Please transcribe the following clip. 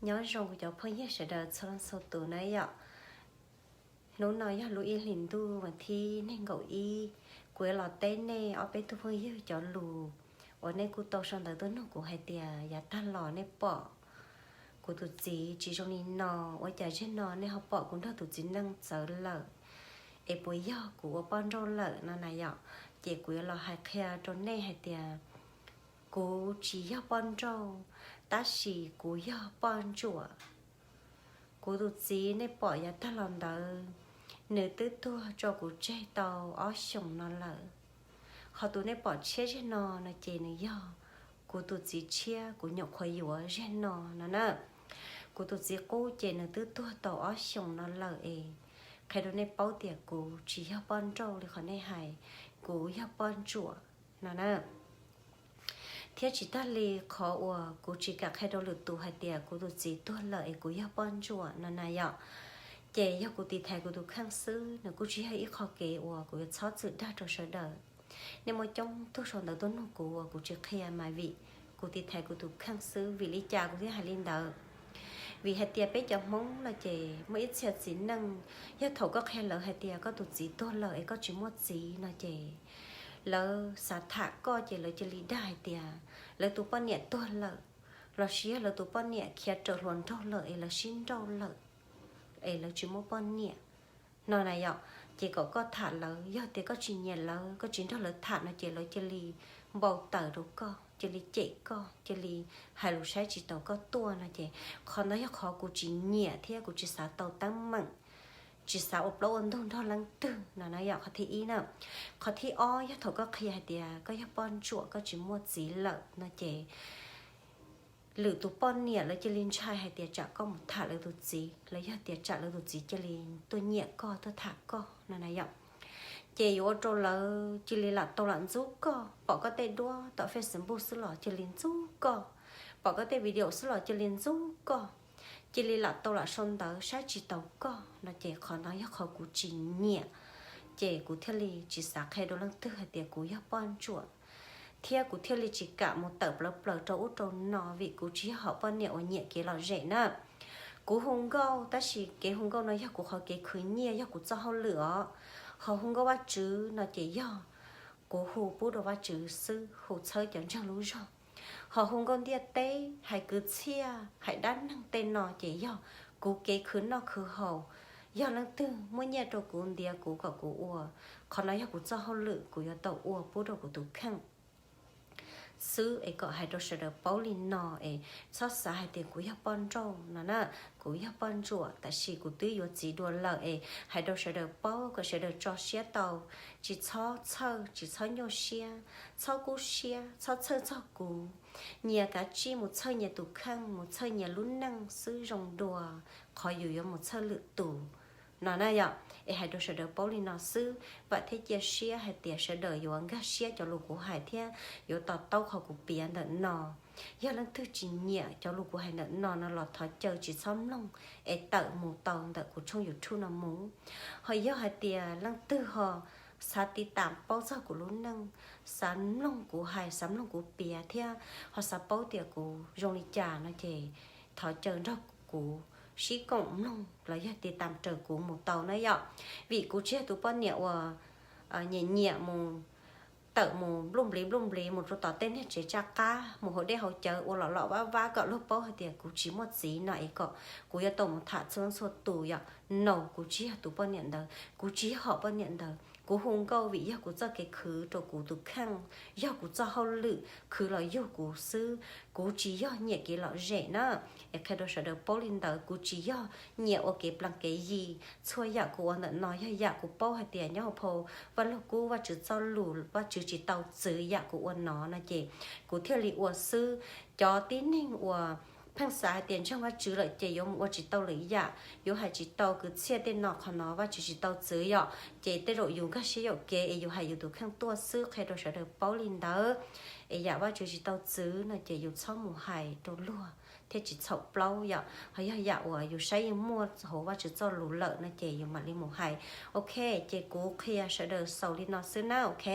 Nyob zoo kuv cov phooj ywg sawv daws txhua leej txhua tus na yom. Hnub no yog lub ib hlis ntuj vas thib nees nkaum ib, kuv yuav los teb nej ob peb tug phooj ywg cov lus uas nej kuj tau sau ntawv tuaj nug kuv hais tias yav tag los nej pom kuv tus txiv tsis zoo li no, ua cas zaum no nej ho pom kuv nrog tus txiv neej txawv lawm, es puas yog kuv ua poj nrauj lawm no na yom. Ces kuv yuav los hais qhia rau nej hais tias kuv tsis yog poj nrauj, tab sis kuv yog poj ntsuam. Kuv tus txiv nej pom yav tag los ntawd, nws twb tuag tso kuv tseg tau ob xyoos no lawm. Ho tus nej pom tshiab zeg no no ces nws yog kuv tus txiv tshiab kuv nyuam qhuav yuav zeg no no na. Kuv tus txiv qub ces nws twb tuag tau ob xyoos no lawm es qhia rau nej paub tias kuv tsis yog poj nrauj li qhov nej hais, kuv yog poj ntsuam no na. Thiab tsis tag li qhov uas kuv tsis kam qhia rau lwm tus hais tias kuv tus txiv tuag lawm es kuv yog poj ntsuam no na yom. Ces yog kuv tiv thaiv kuv tus kheej xwb, nws kuj tsis yog ib qho kev uas kuv yuav txhob txwm dag rau sawv daws. Nej muaj coob tug sau ntawv tuaj nug kuv uas kuv tsis qhia mas vim kuv tiv thaiv kuv tus kheej xwb. Vim li cas kuv thiaj hais li ntawd? Vim hais tias peb cov Hmoob no ces muaj ib txhia txiv neej, yog thaum koj qhia lawv hais tias koj tus txiv tuag lawm es koj tsis muaj txiv no ces lawv xav tham koj ces lawv cia li dag hais tias lawv tus poj niam tuag lawm, lossis yog lawv tus poj niam khiav raws hluas nraug lawm es lawv sib nrauj lawm es lawv tsis muaj poj niam no na yom. Ces kom koj tham lawv, yog tias koj tsis nyiam lawv, koj tsis nrog lawv tham no ces lawv cia li npau taws rau koj, cia li cem koj, cia li hais lus saib tsis taus koj tuaj no ces qhov ntawd yog qhov kuv tsis nyiam thiab kuv tsis xav tau teeb meem, tsis xav ua plaub ua ntug nrog leej twg no na yom, qhov thib ib na. Qhov thib ob, yog thaum koj qhia hais tias koj yog poj ntsuam koj tsis muaj txiv lawm no ces lwm tus poj niam lawv cia li ntshai hais tias tsam koj mus tham lawv tus txiv, los yog tias tsam lawv tus txiv cia li tuaj nyiam koj tuaj tham koj no na yom. Ces yuav ua rau lawv cia li lam tau lam ntxub koj, pom koj tej duab tom Facebook xwb los cia li ntxub koj, pom koj tej video xwb los cia li ntxub koj, cia li lam tau lam sau ntawv saib tsis taus koj no ces qhov no yog qhov kuv tsis nyiam. Ces kuv thiaj li tsis xav qhia rau leej twg hais tias kuv yog poj ntsuam, thiab kuv thiaj li tsis kam mus tawm plawv plaws rau ub rau no vim kuv tsis yog hom poj niam uas nyiam kev lom zem na. Kuv hu nkauj tab sis kev hu nkauj no yog kuv qhov kev khwv nyiaj, yog kuv txoj hauj lwm os. Ho hu nkauj Vajtswv no ces yog kuv hu pub rau Vajtswv xwb, hu txhawb cov ntseeg lub zog. Ho hu nkauj ntiaj teb, hais kwv txhiaj, hais dab neeg tej no ces yog kuv kev khwv noj khwv haus. Yog leej twg muab nyiaj rau kuv ntiav kuv kom kuv ua, qhov no yog kuv txoj hauj lwm kuv yuav tau ua pub rau kuv tus kheej xwb es kom hais rau sawv daws paub li no es txhob xav hais tias kuv yog poj nrauj no na. Kuv yog poj ntsuam tab sis kuv twb yuav txiv dua lawm es hais rau sawv daws paub kom sawv daws tso siab tau, tsis txhob txhawj, tsis txhob nyuaj siab, txhob kub siab, txhob txhawj txog kuv. Nyias kav tsij mus txhawj nyias tus kheej, mus txhawj nyias lub neej xwb zoo dua qhov yus yuav mus txhawj lwm tus no na yom. Es hais rau sawv daws paub li no xwb, vam thiab cia siab hais tias sawv daws yuav nkag siab cov lus kuv hais thiab yuav to taub qhov kuv piav ntawm no. Yog leej twg tsis nyiam cov lus kuv hais ntawm no no los thov caw tsis txhob mloog es tawm mus tau ntawm kuv tshooj YouTube no mus. Ho yog hais tias leej twg ho xav tiv tam paub txog kuv lub neej, xav mloog kuv hais, xav mloog kuv piav thiab ho xav paub tias kuv zoo li cas no ces thov caw nrog kuv sib koom mloog los yog tiv tam raws kuv mus tau na yom. Vim kuv tsis yog tus poj niam uas nyiam nyiam mus tawm mus npluj npliv npluj npliv mus rau tom tej niag tsev tsaj qab, mus hauv dej hauv cawv ua lom lom vab vab kom luag paub hais tias kuv tsis muaj txiv no es kom kuv yuav tau mus tham txhua leej txhua tus yom. No kuv tsis yog tus poj niam ntawd, kuv tsis yog hom poj niam ntawd. Kuv hu nkauj vim yog kuv txoj kev khwv rau kuv tus kheej, yog kuv txoj hauj lwm khwv los yug kuv xwb. Kuv tsis yog nyiam kev lom zem na. Es qhia rau sawv daws paub li ntawd, kuv tsis yog nyiam ua kev plees kev yi. Txhua yam kuv ua ntawm no yog yam kuv paub hais tias nyob hauv phau Vaj Lug Kub Vajtswv txoj lus, Vajtswv tsis tau txwv yam kuv ua no no ces kuv thiaj li ua xwb. Cov tib neeg uas pheej xav hais tias ntseeg Vajtswv lawm ces yuav mus ua tsis tau lwm yam, yuav hais tsis tau kwv txhiaj tej no qhov no Vajtswv tsis tau txwv yom. Ces tej zaum yus nkag siab yuam kev es yus hais yus tus kheej tuaj xwb, qhia rau sawv daws paub li ntawd. Es yam Vajtswv tsis tau txwv no ces yus txhob mus hais rau luag thiaj tsis txhaum plaub yom. Ho yog yam uas yus saib yeej muaj hauv Vajtswv txoj lus lawm no ces yus mam li mus hais. Ok, ces kuv qhia sawv daws xaus li no xwb na, ok.